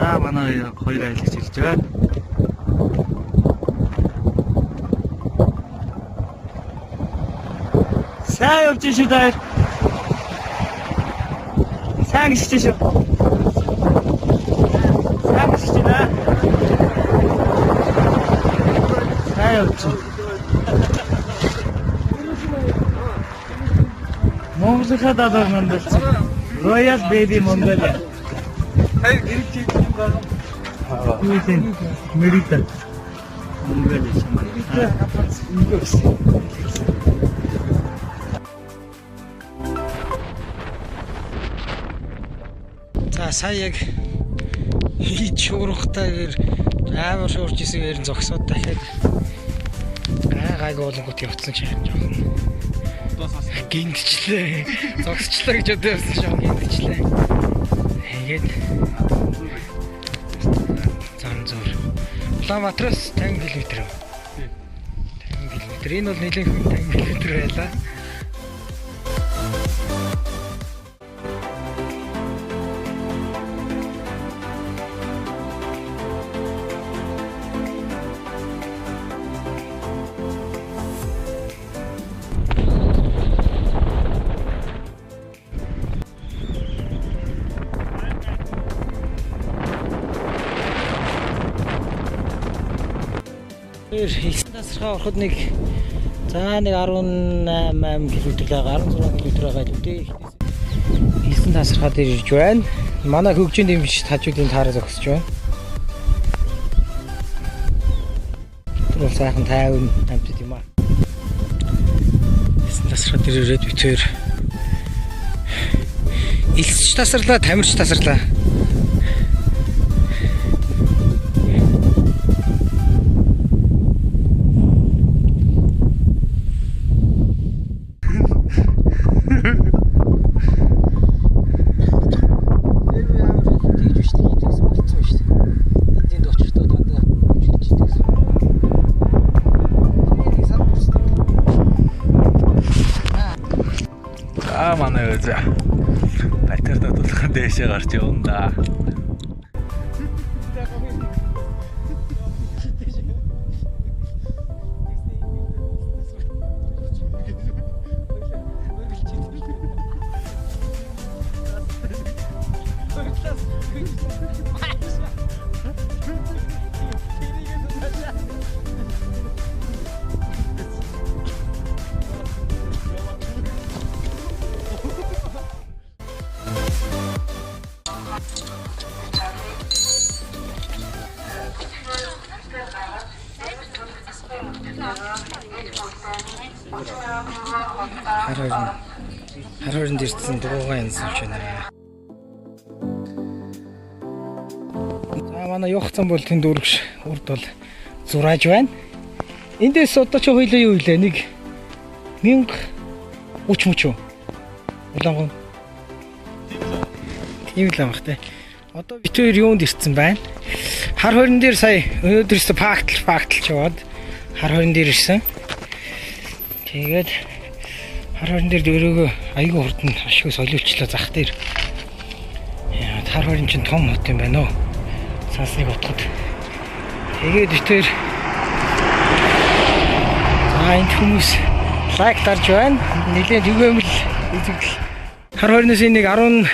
За манай хоёр аялагч ирж байна. Сайн явж шүү даа. Сайн гисэж шүү. Сайн гисэж байна. Сайн явж. Монголынхаа далаар мандалсан. Royal Baby Mongolia. Хайр гэрч юм байна. Үүсэн Мерита. Mongolia чамаа. За сая яг хийж шуурхтайгаар амар шуурч исэн ер нь зогсоод дахиад гайг болонгот явцсан чи харин жоохон гинтчлээ. Зогсчлаа гэж одоо явсан жоохон гинтчлээ. Тэгээд зам зур. Улаанбаатараас 50 км. 50 км. Энэ бол нэлээд хүн 50 км байлаа. Элсэн тасархаа ороход нэг за нэг 18 км л байгаа, 16 км байгаа л үү. Элсэн тасархаа дээр ирж байна. Манай хөгжийн дэмжигч тажуудын таараа зогсож байна. Тэр бол сайхан тайван амьтад юм аа. Элсэн тасархаа дээр ирээд битээр элсч тасарлаа, тамирч тасарлаа. Тэр амар тэгж биш тэгсэн болцсон шүү дээ. Энд очихдоо дандаа хөгжиж тэгсэн. Тэгээд сан бүрсдэг. За манай өзөө. Батар дадуулахын дээшээ гарч явна да. Хар хорин дэрсэн дуугаа янзлж байна. За манай явах зам бол тэнд үргш урд бол зурааж байна. Эндээс одоо чи хоёлаа юу илээ? Нэг 1030 мөч үү? Улаангуй. Тийм л амх те. Одоо бид хоёр юунд ирсэн байна? Хар хорин дээр сая өнөөдөр өстө фактл яваад хар хорин дээр ирсэн. Тэгээд хар хорин дээр дөрөөгөө айгүй хурдан ашгүй солиулчлаа зах дээр. Яа, хар хорин чинь том хот юм байна уу? Сансныг утгад. Тэгээд бид хоёр за энд хүмүүс лайк дарж байна. Нэлээд түгээмэл үзэгдэл. Хар хориноос нэг 13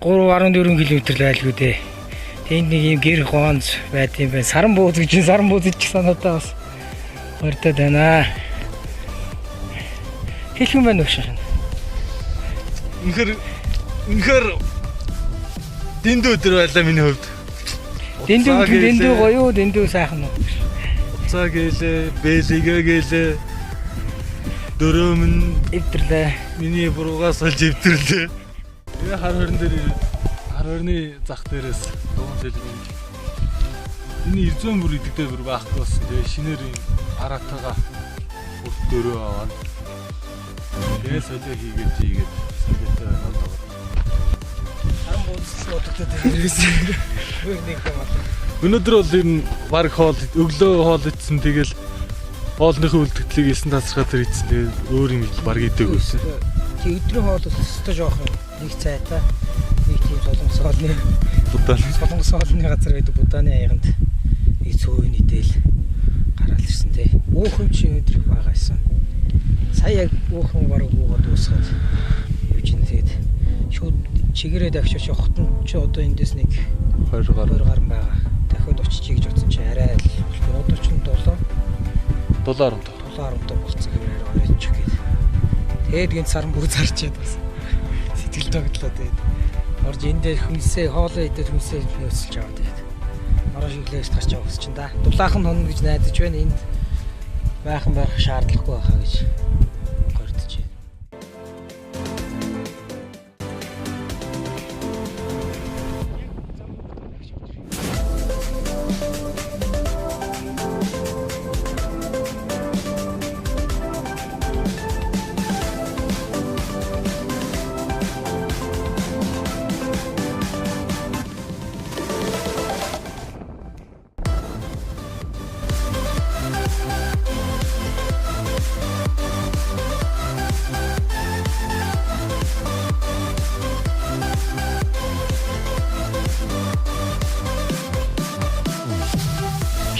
14 км л байлгүй дээ. Тэнд нэг юм гэр гоонц байт юм байна. Саран бууз гэж саран бууз идчих санаатай бас хордод байна. Хэлхэн байна уу шин? Үнэхээр дэндүү өдөр байлаа миний хувьд. Дэндүү дэндүү гоё юу, дэндүү сайхан уу? Уцаа гэлээ, бэлигээ гэлээ. Дөрөө минь эвдэрлээ. Миний буруугаас олж эвдэрлээ. Тэгээ хар хорин дээр хар хорины зах дээрээс дуун сэлгэн. Энэ 900 бүр идэгдээ бүр байхгүй болсон. Тэгээ шинээр юм аратайгаа бүр дөрөө аваад. Тэгээ солио хийгээд хийгээд солиотой байна одоо. Харан бууцсан бодогдоод ирсэн. Өөр нэг юм аа. Өнөөдөр бол энэ баг хоол өглөө хоол идсэн тэгэл хоолныхоо үлдэгдлийг элсэн тасархаа тэр идсэн. Тэгээд өөр юм баг идээгүй байсан. Тэг өдрийн хоол бол өстой жоох юм. Нэг цайтай, нэг Тийм солонгос хоолны Будааны солонгос хоолны газар байдаг Будааны аяганд нэг цөөн идэл гараал ирсэн те. Өөхөн чи өнөөдөр их байгаа юмсан. Сая яг өөхөн бараг буугаад дуусгаад явж ин тэгээд шууд чигээрээ давхиж хотон чи одоо эндээс нэг 20 гаруй 20 гарan байгаа. Дахиад очиж гэж бодсон чи арай л болохгүй. Одоо ч 7 7.5 7.5 болцсон гэхээр арай очих гээд. Тэгээд гинт саран бүр зарчээд бас сэтгэл догтлоо тэгээд орж эндээ хүнсээ хоолоо идээд хүнсээ нөөцөлж аваад тэгээд маргааш өглөөс гарч явах гэсэн чинь да. Дулаахан хонно гэж найдаж байна. Энд байхан байх шаардлагагүй байхаа гэж гордож байна.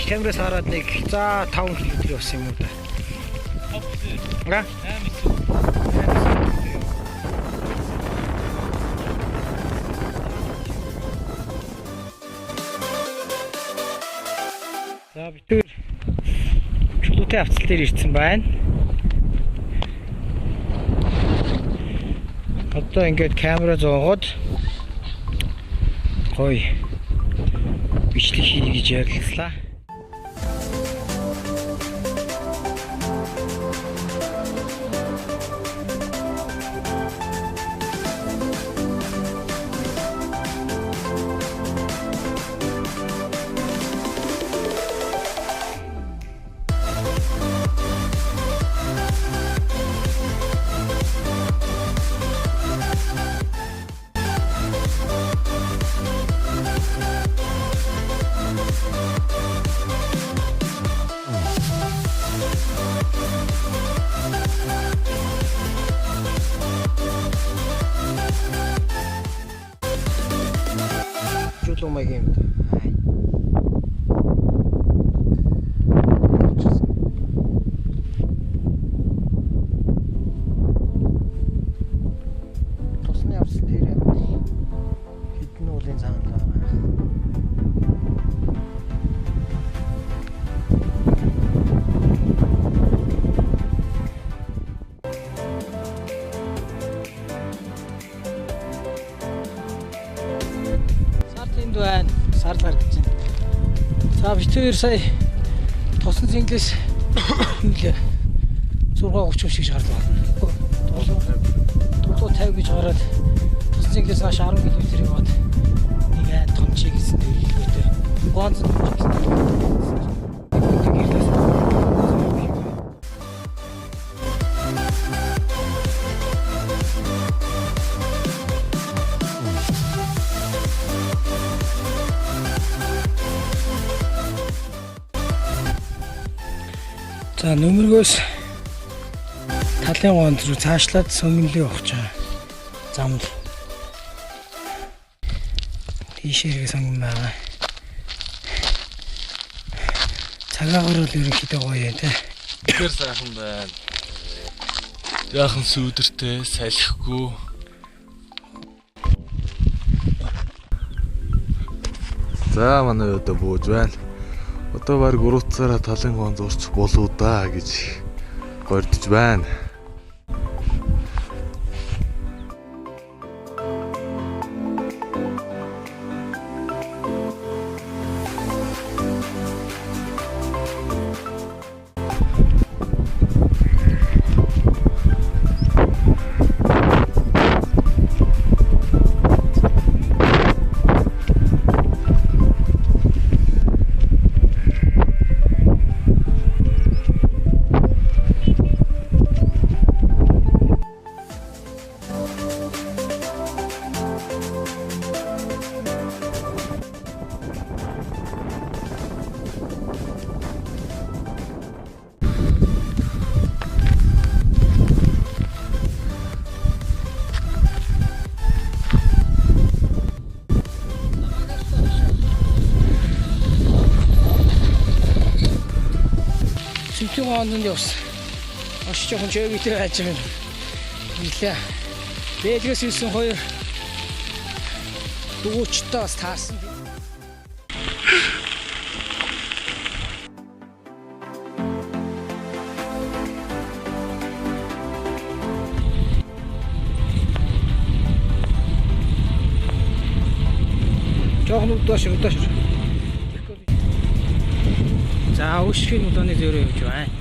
Камераас хараад нэг за 5 км явсан юм уу да. Га? За бид тэр чулуутай авцал дээр ирсэн байна. Одоо ингээд камера зоогоод гоё бичлэг хийе гэж ярилцлаа. Чулуу маяг юм да. Тусны авсан дээр хэдэн уулын цаана байгаа. Сар тэнд байна. Сар гарч байна. За бид хоёр сая тосон зинглээс юу лээ 6:30 шиг гарлаа. 7:50 гэж гараад тосон зинглээс хойш 10 км яваад нэг айн томчий гэсэн төлөвлөгөөтэй. Гонц гэсэн. За нөмөргөөс талын гонд руу цаашлаад сүмэнлээ явах байгаа. Зам л. Тийшээ эргээ сонгон байгаа. Цагаагаар бол ерөнхийдөө гоё юм те. Тэгэхээр сайхан байна. Яахан сүүдэртэй, салхигүй. За манай одоо бууж байна. Одоо баг урууцаараа талын гоон зурчих болов да гэж гордож байна. Өшгийн гондонд явсан. Ош жоохон чөөгтэй байж байгаа юм. Нилээ. Бэлгээс ирсэн хоёр дугуйчтай бас таарсан. Жоохон өдөөш өдөөш. За өшгийн өдөөний зөөрөө явж байна.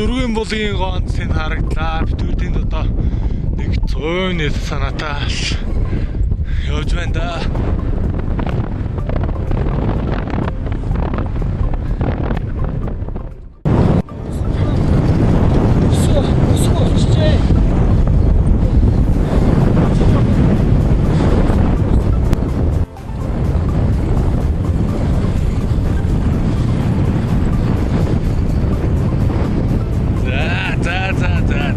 Зөргийн булгийн гоон зэн харагдлаа. Бид үрдэнд одоо нэг 100 нийт санаатай явж байна да.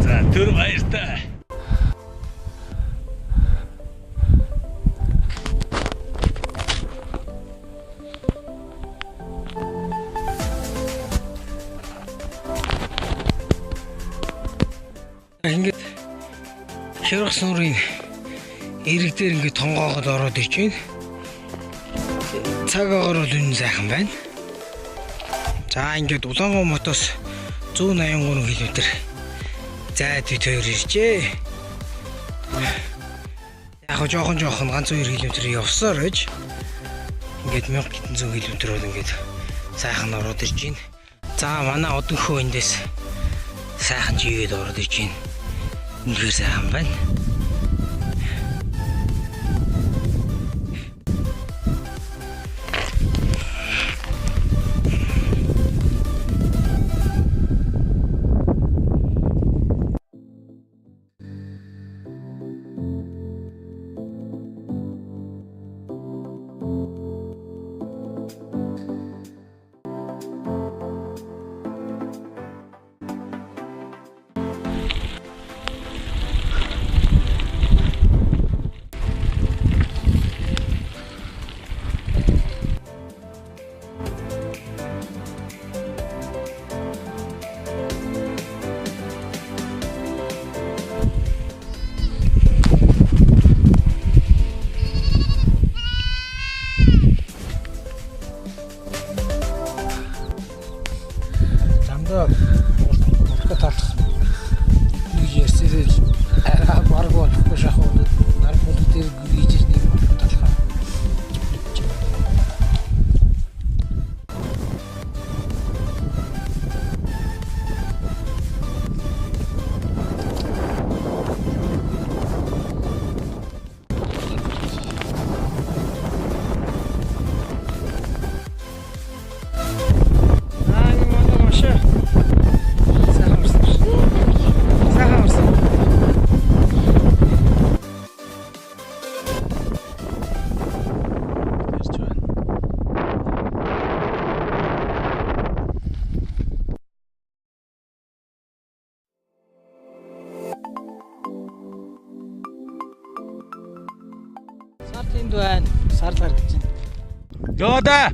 За түр баяртай. Ингээд Хяргас нуурын эрэг дээр ингээд тонгоогод ороод иж байна. Цаг агаар бол үнэн сайхан байна. За ингээд Улаанбаатар мотоос 183 км зайд бид хоёр иржээ. Яг гоо жоохон ганц 2 км явсаар байж ингээд 1700 км бол ингээд сайхан ороод ирж байна. За манай одонхөө эндээс сайхан чигээд ороод ирж байна. Үнэхээр сайхан байна. Замдаа уртаа талах гэж ярьсээр арай бараг болохгүй шахуу нар бол дээр гүйж нэг уртаа талах. Сар тэнд байна. Сар гарч байна. Йоо да.